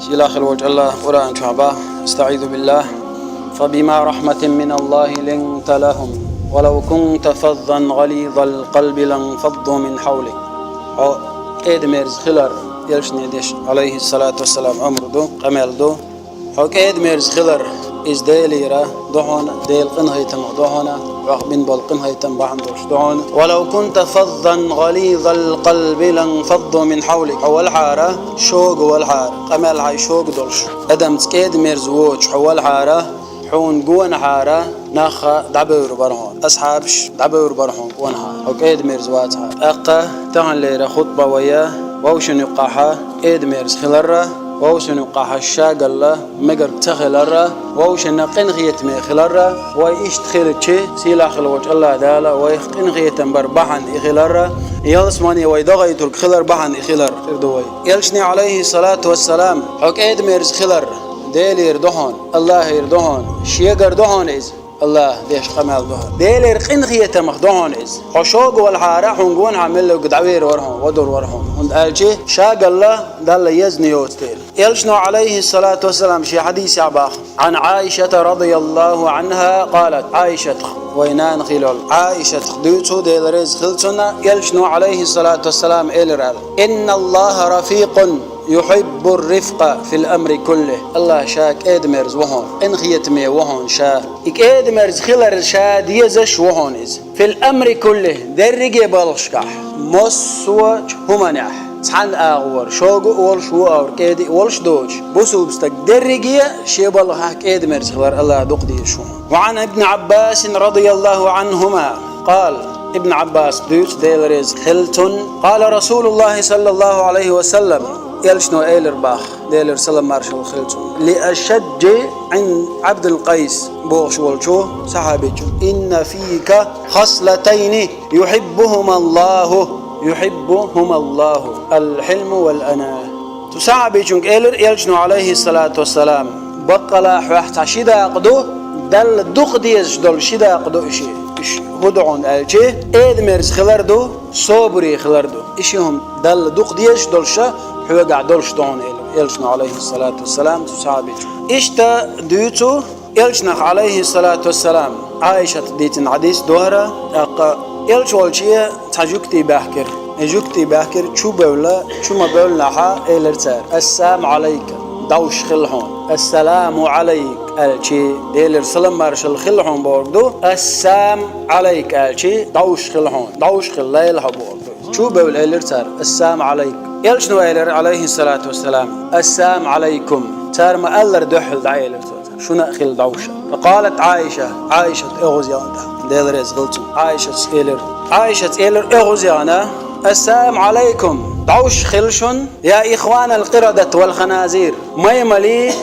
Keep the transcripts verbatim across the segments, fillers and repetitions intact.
Сийлахь хила волчу АллахӀа Къуръан чохь боху: «أستعيذ بالله، فبما رحمة من الله لنت لهم، ولو كنت فظا غليظ القلب لانفضوا من حولك». Хьо кӀеда-мерза хилар, элчане деш, алейхиссалату вассалам, амр ду, къамел ду. Хьо кӀеда-мерза хилар, иза Делера ду хьуна, Делан къинхетамах ду хьуна, хьох бина болу къинхетам бахьана долуш ду хьуна. «ولو كنت فظا غليظ القلب لانفضوا من حولك». Хьо валахьара, шога валахьара, къамел хьайн шога долуш, адамца кӀеда-мерза воцуш хьо валахьара, хьуна гонахьара, нах дӀабевр бара хьуна, асхьабаш дӀабевр бара хьуна гонахьара, хьо кӀеда-мерза вацахьара. ТӀаккха таханлера хутба вай вовшашна юккъехь кӀеда-мерза хиларра, вовшашна юккъехь шагалла, мегарг ца хиларра, вовшашна къинхетаме хиларра, вай иштта хилча, сийлахь хила волчу АллахӀа Дала вайх къинхетам бар бахьана и хиларра, ялсамане вай догӀуьйтург хилар бахьана и хилар хир ду вай. Элчане, алейхиссалату вассалам, хьо кӀеда-мерза хилар, Делера ду хьуна, АллахӀера ду хьуна, шегара ду хьуна иза. АллахӀа деш къамел ду хьуна. Делера къинхетамах ду хьуна иза. Хьо шога валахьара, хьуна гонахьара мелларг дӀавер вара хьуна, вадур вара хьуна. ХӀунда аьлча шагалла Далла езна йоцу дела. Элчано, алейхиссалату вассалам, шен хьадисехь боху: «عن عائشة رضي الله عنها قالت». Ӏайшатах, вай нана хилла йолу Ӏайшатах дуьйцу, Дела реза хила цунна, элчано, алейхиссалату вассалам, элира аьлла: «إن الله رفيق يحب الرفق في الأمر كله». АллахӀ ша кӀеда-мерза ву хьуна, къинхетаме ву хьуна ша. И кӀеда-мерза хилар ша дезаш ву хьуна иза. «في الأمر كله», дерриге балхашкахь, массо а хӀуманехь, цхьана агӀор, шога а волуш, ву а вар, кӀеда а волуш доцуш, бусулба стаг дерриге а шен балхахь кӀеда-мерза хилар АллахӀа дукха дезаш ву хьуна. «وعن ابن عباس رضي الله عنهما قال». Ибн Ӏаббас дуьйцу, Дела реза хила цунна: «قال رسول الله صلى الله عليه وسلم». Элчано элира боху, Делера салам-маршалла хила цунна, «لأشج عبد القيس» бохуш волчу сахьабичу: «إن فيك خصلتين يحبهما الله، يحبهما الله: الحلم والأناة». Цу сахьабичуьнга элира элчано, алейхиссалату вассалам: «Баккъала хьоьх цхьа ши дакъа ду, Далла дукха дезаш долу ши дакъа ду и ши. И ши хӀун ду хьуна аьлча, кӀеда-мерза хилар ду, собаре хилар ду. И ши хӀума Далла дукха дезаш долуш, хьоьгахь долуш ду хьуна», — элира элчано, алейхиссалату вассалам, цу сахьабичуьнга. Иштта дуьйцу элчанах, алейхиссалату вассалам, Ӏайшата дийцина хьадис ду хӀара, тӀаккха элча волче цхьа жуьгти баьхкира. И жуьгти баьхкира, чу бевлла, чу ма бевллинехь, элира цара: «Ассаму Ӏалайка, дӀовш хила хьуна. Ассаламу Ӏалайк», — аьлча, Делера салам-маршалла хила хьуна бохург ду. «Ассам Ӏалайк», — аьлча, дӀовш хила хьуна, дӀовш хила лайла хьо бохург ду. Чу бевлла элира цара: «Ассаму Ӏалайк». Элчано элира, алейхиссалату вассалам: «Ассаму Ӏалайкум». Цара ма-аллара дуьхьал дӀаэлира цо. Шуна а хила дӀовш. Факъалат Ӏайша, Ӏайшат оьгӀаз яхана, Дела реза хила цунна. Ӏайшас элира. Ӏайшас элира оьгӀаз яхана: «Ассаламу Ӏалайкум, дӀовш хила шуна, я ихванал къирадат вал ханазир, маймалий,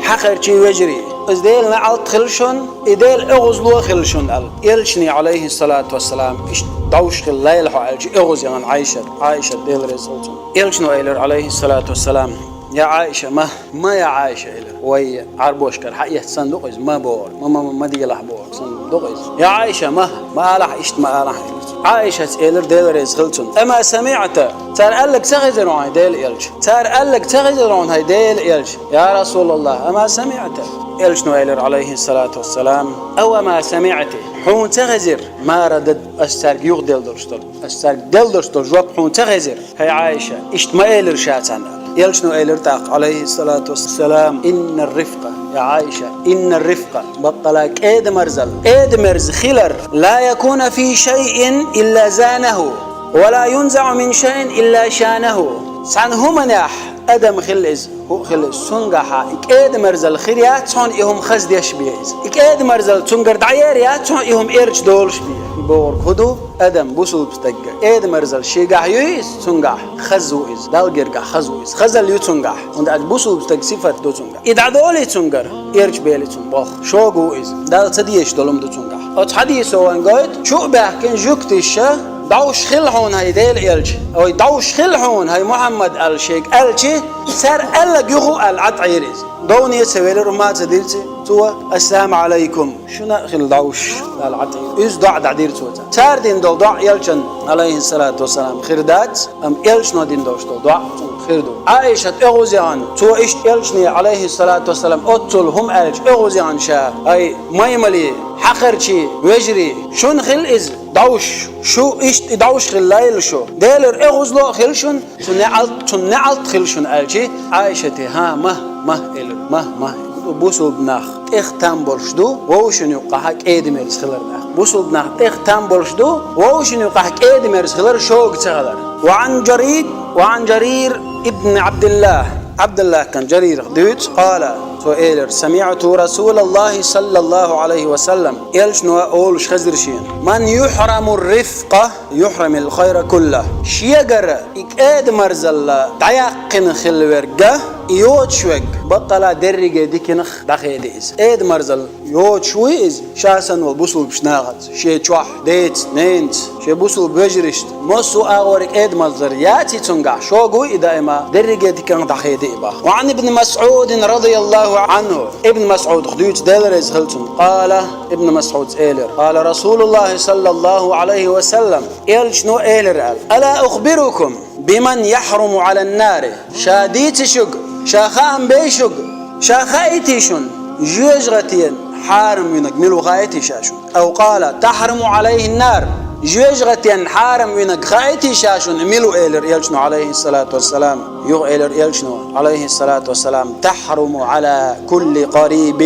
хьакхарчий вежарий. Иза Делан неӀалт хила шуна, и Делан оьгӀазло хила шуна», — аьлла. Элчане, алейхиссалату вассалам, иштта дӀовш хила лайла хьо аьлча, оьгӀаз яхана Ӏайшат, Ӏайшат, Дела реза хила цунна. Элчано элира, алейхиссалату вассалам: «Я Ӏайша, ма, ма, я Ӏайша», — элира. Вай Ӏарбошкара хьаэцна санна ду-кх иза, «ма» бохург, «ма, ма, ма, ма делахь» бохург санна ду-кх иза. «Я Ӏайша, ма, ма алахь, иштта ма алахь», — элира. Ӏайшас элира, Дела реза хила цунна: «Ама самиӀта? Цара аьлларг ца хезира хьуна, хӀай Делан элча? Цара аьлларг ца хезира хьуна, хӀай Делан элча?» «Я Расулаллах, ама самиӀта?» Элчано элира, алейхиссалату вассалам: «Ава ма самиӀти? Хьуна ца хезира? Ма рададту, ас цаьрга юхаделла долуш долу, ас цаьрга делла долуш долу жоп хьуна ца хезира, хӀай Ӏайша?» Иштта ма элира ша царна. Элчано элира тӀаккха, алейхиссалату вассалам: «Иннар рифкъа, я Ӏайша, иннар рифкъа, баккъала кӀеда-марзалла, кӀеда-мерза хилар, ла якуну фи шайин илла занаху, ва ла юнзаӀу мин шайин илла шанаху». Цхьана хӀуманехь адам хила иза, хӀуъа хила иза, цуьнгахьа и кӀеда-марзалла хир яц хьуна, и хӀума хаза деш бен иза. И кӀеда-марзалла цуьнгара дӀаер яц хьуна, и хӀума эрча долуш бен. И бохург хӀун ду? Адам, бусулба стаг, кӀеда-марзалла шегахь юй иза, цуьнгахь хаза ву иза, Далла гергахь хаза ву иза. Хазалла ю цуьнгахь, хӀунда аьлча бусулба стаг сифат ду цуьнгахь. И дӀадолий цуьнгара, эрча бели цунна болх. Шога ву иза, Далла ца дезаш долу хӀума ду цуьнгахь. Оцу хьадисо вайн гойту, чу а баьхкина жуьгтиша «Довш хила хьуна, хӀай Делан элча», ой, «Довш хила хьуна, хӀай Мухьаммад», аьлла шега аьлча, цара аьлларг юха а аьлла ӀотӀаӀийра иза. Довне а ца велира, хӀума а ца дира цо, «Ассаламу Ӏалайкум, шуна а хила довш», аьлла ӀотӀаӀийра. Изза доӀа дӀадира цо царна. Цара дина дола доӀа элчанна, Ӏалайхи ссалату вассалам, хир дац, амма элчано дина долаш дола доӀа цунна хир ду. Ӏаишат оьгӀазъяхана, цо иштта элчане, Ӏалайхи ссалату вассалам, оццул хӀума аьлча оьгӀазъяхана ша: «ХӀай маймалий, хьакхарчий, вежарий, шуна хила иза довш, шу иштта и довш хила лайла шу. Делера оьгӀазло а хила шуна, цу неӀалт, цу неӀалт хила шуна», аьлча, Ӏаишате: «ХӀа, ма, ма», элира, «ма, ма». Бусулба нах тӀех там болуш ду вовшашна юккъехьа кӀеда-мерза хилар нах. Бусулба нах тӀех там болуш ду вовшашна юккъехьа кӀеда-мерза хилар, шога ца хилар. وعن جرير، وعن جرير بن عبد الله. Ӏабдуллахьан Жарирах дуьйцу, قال, цо элира: «سمعت رسول الله صلى الله عليه وسلم». Элчано олуш хезира шена: «من يحرم الرفق يحرم الخير كله». Шегара и кӀеда-мерзалла дӀаяьккхина хилла верг, и йоцуш верг, баккъала дерриге диканах дӀахеди иза. КӀеда-мерзалла йоцуш вуй иза, ша санна волу бусулбачу нахаца, шен чохь деца, ненаца, шен бусулба вежаршца. Массо а агӀор и кӀеда-мерзалла яций цуьнгахь, шога вуй и даима, дерриге диканах дӀахеди и боху. وعن ابن مسعود رضي الله عنه. Ибн Масъудах дуьйцу, Дела реза хила цунна. قال, Ибн Масъуда элира: قال رسول الله صلى الله عليه وسلم. Элчано элира аьлла: «ألا أخبركم بمن يحرم على النار». Ша дийций шуьга, ша хаам бей шуьга, ша хаийтий шуна жоьжахатин хьарам винарг мила ву хаийтий ша шуна? أو قال: «تحرم عليه النار». Жоьжахатин хьарам винарг хаийтий ша шуна мила ву, элира Элчано, Ӏалайхи ссалату вассалам. Юха элира Элчано, Ӏалайхи ссалату вассалам: «تحرم على كل قريب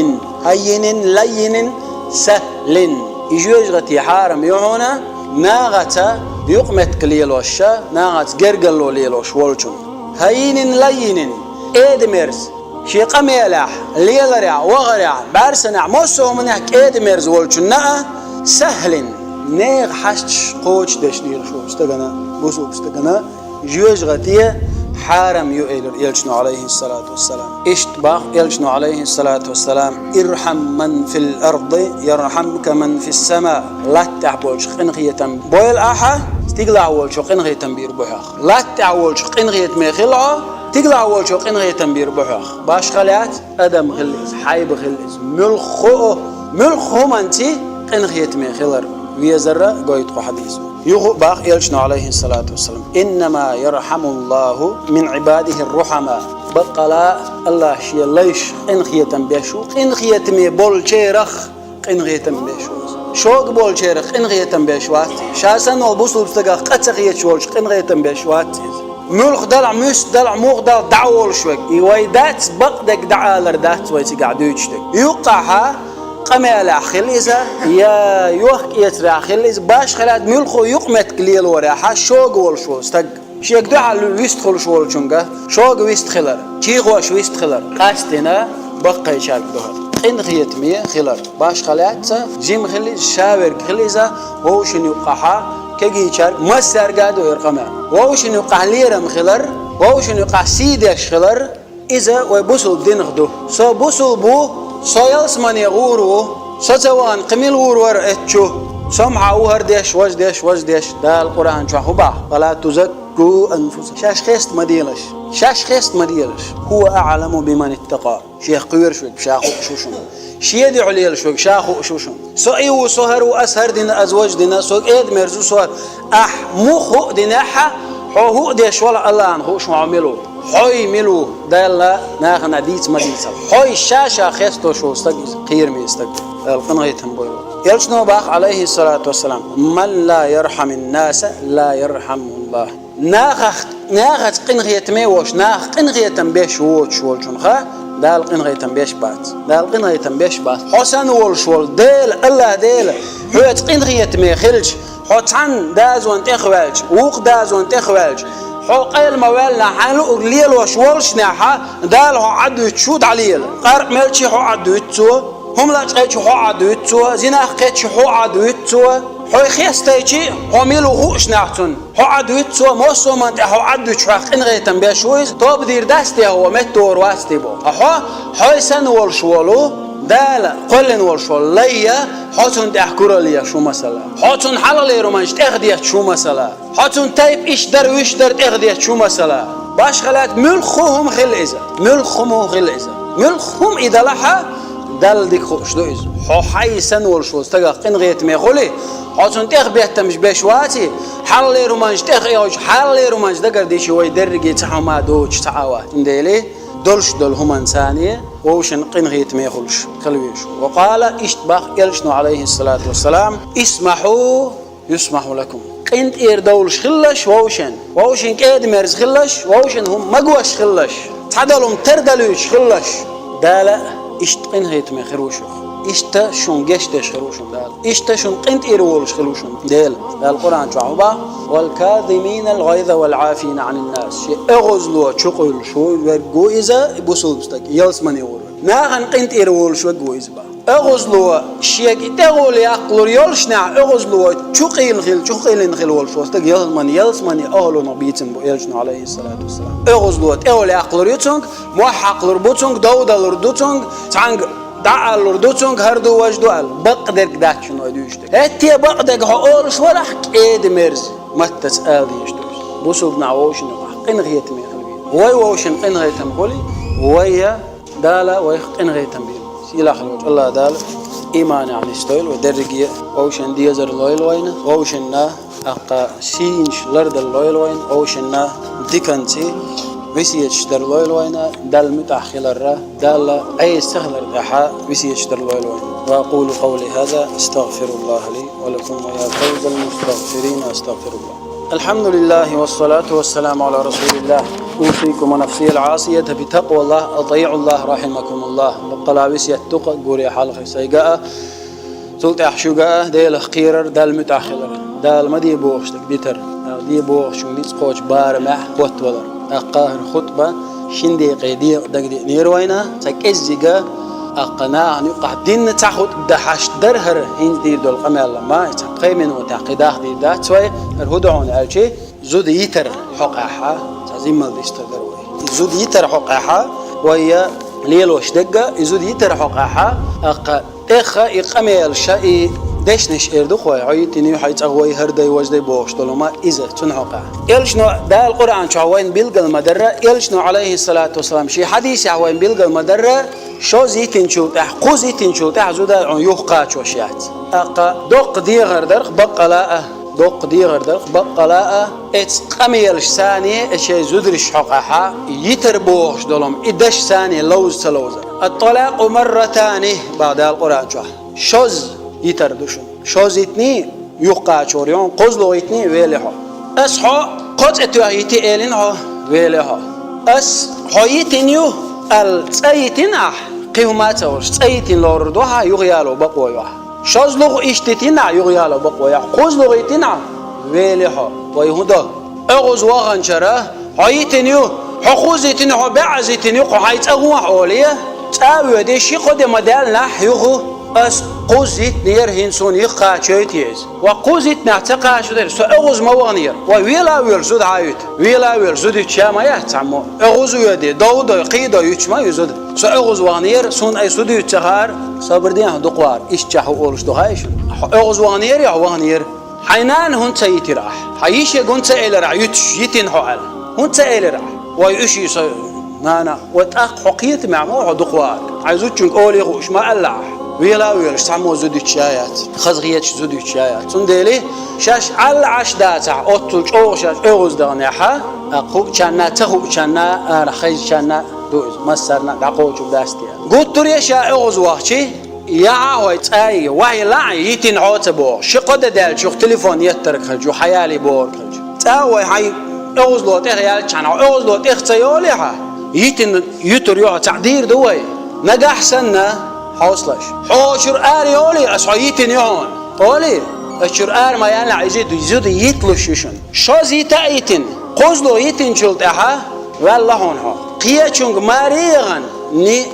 هين لين سهل». И жоьжахати хьарам ю хьуна нахаца юкъаметтиг лелош, нахаца гергарло лелош волчунна. هين لين, кӀеда-мерза, шен къамелехь, леларехь, вахарехь, бӀаьрсанехь, массо а хӀуманехь кӀеда-мерза волчунна а, سهل, нехан хьашташ кхочушдеш лелаш волчу стагана, бусулба стагана, жоьжахати хьарам ю, элира Элчано, Ӏалайхи ссалату вассалам. Иштта боху Элчано, Ӏалайхи ссалату вассалам: «ارحم من في الأرض يرحمك من في السماء». Латта тӀехь болчу къинхетам бойла ахьа, стигалахь волчо къинхетам бийр бу хьох. Латта тӀехь волчух къинхетаме хила хьо, стигалахь волчо къинхетам бийр бу хьох. Башха лаьцна адам хила иза, хьайба хила иза, муьлхха а, муьлхха хӀуманца къинхетаме хилар везара гойту кху хьадисо. Юха а боху Элчано, Ӏалайхи ссалату вассалам: «إنما يرحم الله من عباده الرحماء». Баккъала АллахӀа Шен лайшах къинхетам беш ву, къинхетаме болчарах къинхетам беш ву Иза. Шога болчарах къинхетам беш вац Иза. Ша санна волу бусулба стагах къа ца хеташ волчу къинхетам беш вац Иза. Муьлхха далахь, муьста далахь, муха далахь дӀа а волуш верг. И вай дац, бакъдерг дӀаалар дац вай цигахь дуьйцуш дерг. Юккъахьа къамелехь хила иза, я йохк-эцарехь хила иза, башха хилла муьлхха юкъаметтиг лелорехьа шога волуш волу стаг. Шега дуьхьал вистхуьлуш волчуьнга шога вистхилар, чийхош вистхилар, къаьсттина баккхийчаьрга ду хӀара. Къинхетаме хилар. Башха лаьцна, жима хила иза, шаверг хила иза, вовшашна юккъахьа кегийчаьрга, массаьрга а ду хӀара къамел. Вовшашна юккъахь лерам хилар, вовшашна юккъахь сий деш хилар, иза вай бусулба динах ду. Со бусулба ву, со ялсамане гӀур ву, со ца вахана кхин мила гӀур вара эцчу? Со-м хьан ву хӀара деш, важа деш, важа деш? Дала Къуръан чохь хӀун боху? «Ва ла тузакку анфусакум». Шаьш хеста ма делаш. Шаьш хеста ма делаш. «ХӀува аӀламу биман иттакъа». Шех кхоьруш верг ша хууш ву шуна. Шен дуьхьа лелаш верг ша хууш ву шуна. Со и ву, со хӀара ву, ас хӀара дина, ас важа дина, со кӀеда-мерза ву, со хӀара. Ахь муха хӀуъа динехьа, хьо хӀуъа деш валахь, АллахӀна хууш ву хьо мила ву. Хьой мила ву, Далла нахана дийца ма дийцал. Хьой ша-ша хестош волу стаг иза, кхераме стаг. Дала къинхетам бойла. Элчано боху, Ӏалайхи ссалату вассалам: «Ман ла ярхьамин наса, ла ярхьамхуллах». Нахах, нахаца къинхетаме а волуш, нахах къинхетам беш воцуш волчунах Дала къинхетам беш бац. Дала къинхетам беш бац. Хьо санна волуш волу Дела, АллахӀ Дела, хьоьца къинхетаме хилча, хьо цхьанна дозанна тӀехваьлча, вукху дозанна тӀехваьлча, хьо къайла ма ваьллинехь, хьайн луург лелош воллушехь, Дала хьо Ӏадвуьтуш ву, дӀалела. Къаркъа мелча хьо Ӏадвуьту Цо, хӀума лачкъийча хьо Ӏадвуьту Цо, зинах кхетча хьо Ӏадвуьту Цо, хьо хестийча хьо мила ву хууш нах цунна. Хьо Ӏадвуьту Цо, массо а хӀуманна тӀехь хьо Ӏадвуьтуш хьох къинхетам беш ву Иза, тоба дийр дац те хьо, метта вогӀур вац те боху. Ткъа хьо, хьой санна волуш волу, Дала кхоьллина волуш волу лай, хьо цунна тӀехь куралла еш ву масала. Хьо цунна хьалхалера хӀуманаш тӀехдетташ ву масала. Хьо цунна тайпа иштта дара, вуьш дара тӀехдетташ ву масала. Башха лаьтта муьлхха хӀума хила иза. Муьлхха хӀума хила иза. Муьлхха хӀума и далахь, Далла дика хууш ду иза. Хьо хьайн санна волуш волу стагах къинхетаме хуьлий, хьо цунна тӀехбеттамаш беш ваций, хьалхалера хӀуманаш тӀехъоьхуьйтуш, хьалхалера хӀуманаш дагардичий вай дерриге цхьа хӀума доцуш цхьа а вац. Цундела долуш долу хӀуманца вовшийн къинхетаме хуьлуш хила везаш ву. Ва къала, иштта боху элчано, алейхиссалату вассалам: «Исмахьу, юсмахьу лакум». КъинтӀера довлуш хилалаш вовшийн, вовшийн кӀеда-мерза хилалаш, вовшийн хӀума магош хилалаш, цхьадолу хӀума тардалуьйтуш хилалаш. Дала иштта къинхетаме хир ву шух. Иштта шуна гечдеш хир ву шуна Дала. Иштта шуна къинтӀера волуш хир ву шуна Дела. Дала Къуръан чохь хӀун боху: «Вал казиминал гӀайза вал Ӏафина Ӏанин нас». Шен оьгӀазло чу къуьйлуш ву, верг ву иза, бусулба стаг, ялсамане гӀур верг. Нахана къинтӀера волуш верг ву иза боху. ОьгӀазло шега тӀегӀоле яккхалур йолушехь, оьгӀазло чу къийна хила, чу къийлина хила волуш волу стаг ялсамане, ялсамане охьалонах бийцина бу элчано, алейхиссалату вассалам. ОьгӀазло тӀегӀоле яккхалур ю цуьнга, мохь хьакхалур бу цуьнга, дов далур ду цуьнга, цхьаьнга дӀаалалур ду цуьнга, хӀара ду, важа ду аьлла, бакъдерг дац шуна вай дуьйцуш дерг. ХӀетте бакъдерг хьо олуш варахь, кӀеда-мерза маттаца ала дезаш ду иза. Бусулба нах вовшийн юкъахь къинхетаме хила веза. Вай вовшийн къинхетам хуьлий, вай я Дала вайх къинхетам бийла. Сийлахь волчу АллахӀ Дала иманехь нисдойла вай дерриге, вовшийн дезар лойла вайна, вовшийн тӀаккха сийсаз лардала лойла вайна, вовшийн диканца весеташ дар лойла вайна, Далла муьтӀахь хиларна, Далла Ӏеса ца хиларна тӀехь весеташ дар лойла вайна. وأقول قولي هذا، أستغفر الله لي ولكم ويا فوز المستغفرين، أستغفر الله. الحمد لله والصلاة والسلام على رسول الله. أوصيكم ونفسي العاصية بتقوى الله، أطيعوا الله رحمكم الله. Баккъала весет ду-кх, гуре хьалха сайга а, цул тӀаьхьа шуьга а, Делах кхерар, Далла муьтӀахь хилар. Дала ма де бохуш дерг дитар. Дала де бохучуьнга ницкъ кхочу барамехь хӀоттавалар. ТӀаккха хӀара хутба шина декъе декъа дагадеънера вайна, цхьа кӀеззига, тӀаккха нахана юкъахь динна цхьа хутба дан хьашт дара хӀара хӀинца дийр долу къамел, ма цхьа пхи минотехь кхидӀа дийр дац вай, хӀара хӀун ду хьуна аьлча, зуда йитар хьокъехь, цхьа зиммал дистар дара вай. И зуда йитар хьокъехь, вай лелош дерг а, и зуда йитар хьокъехь, тӀаккха тӀех и къамелаш, и дешнаш эр ду-кх вай, хьо йитина ю, хьайн цӀа вай хӀара дай, важа дай бохуш долу ма иза, цунна хьокъехь. Элчано Дала Къуръан чохь вайна билгал ма дарра, элчано, алейхиссалату вассалам, шен хьадисехь вайна билгал ма дарра, шозза йитинчул тӀаьхьа, кхузза йитинчул тӀаьхьа зуда хьуна юхакхачош яц. ТӀаккха доккха дегӀар дарх баккъала а, доккха дегӀар дарх баккъала а, эцу къамелаш санна, э, шайн зударш хьокъехь, йитар бохуш долу ма и даш санна ловза ца ловзар. Ат-талакъу марратани, боху Дала Къуръан чохь. Шозза йитар ду шуна. Шозза йитиний, юхакхачор ю хьуна, кхозлагӀа йитиний, вели хьо. Ас хьо кхо цӀе тоьхна йити элина хьо, вели хьо. Ас хьо йитина ю аьлла, цӀа йитина ахь, кхин хӀума а ца олуш, цӀа йитина лорур ду хьан, юхаяло бакъо ю хьан. ШозлагӀа иштта йитина ахь, юхаяло бакъо ю хьан. КхозлагӀа йитина ахь, вели хьо. Вай хӀун до? ОьгӀаз ваханчара, хьо йитина ю, хьо кхузза йитина ю, хьо бӀозза йитина ю, кху хьайн цӀа гӀо ахь олий, цӀа а воьдий, ши-кхо де ма даьллинехь юха, ас кхузза йитинера, хӀинца суна юхакхачойтий иза. Ва кхузза йитинехь ца кхачадара, со оьгӀаз ма ваханера. Ва вела а воьлуш зуда хьан а юьту. Вела а воьлуш зуда юьтуш я ма яц цхьаммо. ОьгӀаз а воьдий, дов а дой, кхин а дой юьтуш ма ю зуда. Со оьгӀаз ваханера, суна ай зуда юьту ца хаьара, сабар де хьуна, дукха вара, иштта чохь хӀун олуш ду хаьий шуна? Хьо оьгӀаз ваханера я хьо ваханера? Хьайн нана хӀунда ца йитира ахь? Хьан йишега хӀунда ца элира ахь, юьтуш йитина хьо аьлла? ХӀунда ца элира ахь? Вай уьш ю со нана, вай тӀаккха хьо кхетамехь ма ву хьо дукха вахарг. Хьайн зудчуьнга олий хууш ма аьлла ахь. Вела а воьлуш, цхьаммо зуда юьтуш я яц, хазахеташ зуда юьтуш я яц. Цундела шаьш аьлла Ӏаш дацахь, оццул чӀогӀа шаьш оьгӀаз даханехь, а, хуучунна, ца хуучунна, ара хезачунна ду иза, массарна а дӀакхочур дац те. Гуттар а ша оьгӀаз вахчи, яхьа хьо цӀа а, ваьхьа лаьа йитина хьо ца боху. Ши-кхо де даьлча юха телефон еттарг хилча, юха хьаялий бохург хилча. ЦӀа а вай хьайн оьгӀазло тӀехъяьлчхьана, хьо оьгӀазло тӀех ца йолий хьан, йитина юьтур ю хьо, цхьаъ дийр ду вай. Нагахь санна, хьовсалаш. Хьо шуьра ара йолий, ас хьо йитина ю хьуна. Олий, ас шуьра ара ма яьллинехь, иза зуда йитлуш ю шуна. Шозза йита а йитина, кхозлагӀа йитинчул тӀаьхьа, ваьлла хьуна хьо. Кхечуьнга маре а яхана, ни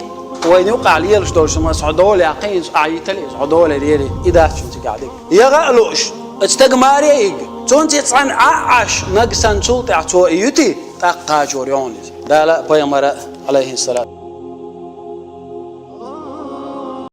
Вайна юкъахь лелаш долуш ма ас хьо дола яьккхина, иза ахь йитале, иза хьо дола дели, и дац шуна цигахь дерг. Яха а лууш, аса стаг маре а йигна, цунца цхьаьна Ӏа а Ӏаш, нагахь санна цул тӀаьхьа цо и юьти, тӀаккха кхачор ю хьуна иза. Дала а, пайхамара а, алейхиссалам.